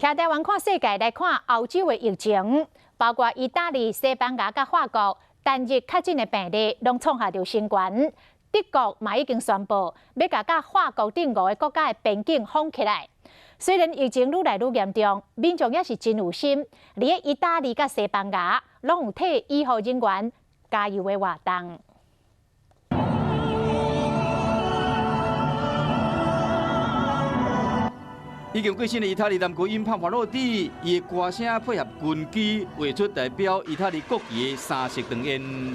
徛台灣看世界，來看歐洲的疫情，包括意大利、西班牙佮法國，單日確診的病例攏創下著新高。德國嘛已經宣布欲共佮法國等五个國家的邊境封起來。雖然疫情愈來愈嚴重，民眾也是真有心。佇咧意大利佮西班牙，攏有替醫護人員加油的活動。已經過身的意大利男高音帕瓦羅蒂，伊的歌聲配合軍旗，畫出代表意大利國旗的三色長煙。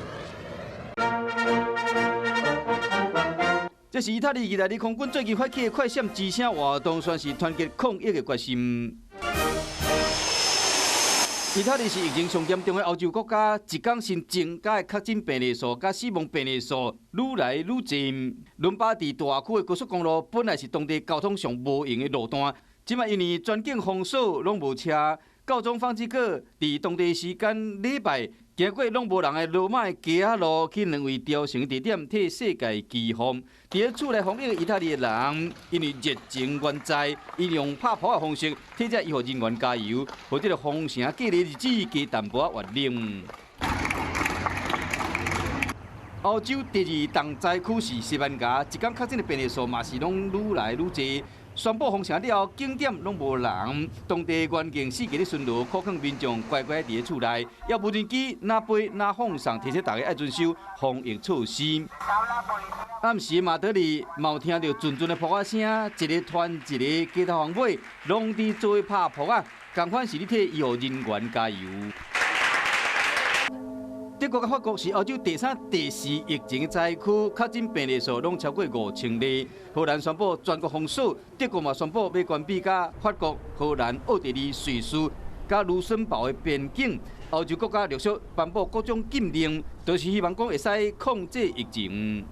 這是意大利意大利空軍最近發起的快閃之聲活動，宣示團結抗疫的決心。意大利是疫情上嚴重的歐洲國家，一工新增加的確診病例數佮死亡病例數愈來愈濟。倫巴第大區的高速公路本來是當地交通上無閒的路段，這擺因為全境封鎖，攏無車。教宗方濟各佇當地時間禮拜行過攏無人的羅馬的街仔路，去兩位朝聖地點替世界祈福。佇咧厝內防疫的意大利的人，因為熱情援在，𪜶用拍噗的方式替這醫護人員加油，予這个封城隔離日子加淡薄仔熱冷。歐洲第二重災區是西班牙，一工確診的病例數嘛是攏愈來愈濟。宣布封城了後，景點攏無人，當地原警四界咧巡邏，苦勸民眾乖乖佇咧厝內，猶無人機若飛若放送，提醒大家愛遵守防疫措施。暗時馬德里嘛有聽著陣陣的噗仔聲，一个團一个街頭巷尾，攏佇做伙拍噗仔，仝款是咧替醫護人員加油。德國佮法國是歐洲第三、第四疫情災區，確診病例數攏超過5000例。荷蘭宣布全國封鎖，德國嘛宣布欲關閉佮法國、荷蘭、奧地利、瑞士佮盧森堡的邊境。歐洲國家陸續頒布各種禁令，都是希望講會使控制疫情。